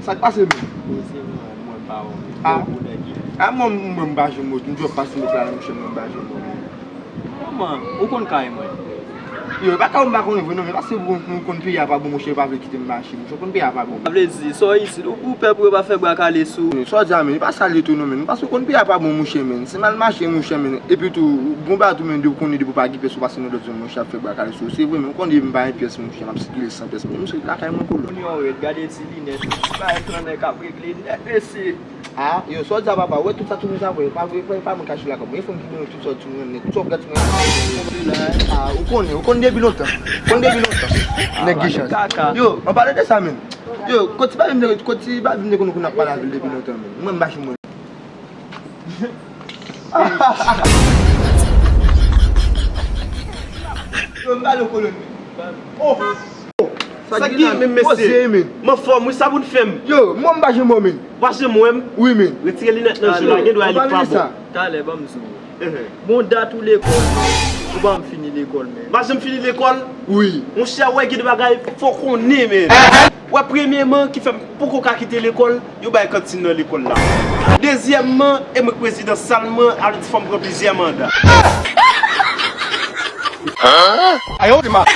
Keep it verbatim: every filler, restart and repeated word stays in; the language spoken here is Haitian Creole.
Sa k pase menm? Mwen pa wè. Ah. Ah, mwen, mwen, m pa janm wè w. M dwe pase mwen la, monchè, mwen pa janm wè w. Kòman? Ou konn kay mwen? Yo, e pa kay ou m pa konnen vre non, men paske ou konn, ou konn peyi a pa bon, monchè, pa vle kite m mache, monchè, ou konn peyi a pa bon. Sa vle di, sa w isit, ou, ou pè pou yo pa fè bra kale sou ou? Sa w di a, men, e pa sa l ye tou non, men, paske ou konn peyi a pa bon, monchè, men, se mal mache, monchè, men, epi tou, bon bagay tou, men, depi ou konnen depi ou pa gen pyès ou pase nan lòt zòn, monchè, ap fè bra kale sou ou, se vre, men, ou konnen m pa gen pyès, monchè, m ap sikile san pyès, men, m sou lakay mwen kolo. Kounye a w rèd, gade ti linèt, ti bagay flanè k ap regle nèt, mesye. Ah, yo, sa w di a papa, ou wè tout sa tout moun sa vre, pa vre, pa, pa mwen kache lakòb. Mwen fanm ki gen tout sa tout moun nèt, tout sa w gade mwen. Ah, ou konnen, ou konnen depi lontan. Ou konnen depi lontan. Nèg gen chans. Yo, an palan de sa menm. Yo, kot ti babi m te, kot ti babi m te konn konn ap pale avè l depi lontan menm. Mwen m pa janm wè. Yo, m pale w kolonn. Oh! Sa ki gen menm mesye? M anfòm wi, sa pou n fè m? Yo, mwen m pa janm wè w, men. Pa janm wè m? Wi, men. Retire linèt nan je w la, gen dwa li pa bon. Talè, ban m di w. Bon, dat ou lekòl, ou pa janm fini lekòl, men. Pa janm fini lekòl? Wi. Monchè, wè gen de bagay fò konnen, men. Wè, premyèman, ki fè m poko ka kite lekòl, yo bay kantin nan lekòl la. Dezyèmman, e mwen k prezidan sal mwen, alò di fò m pran plizyè manda. Ayo, de ma.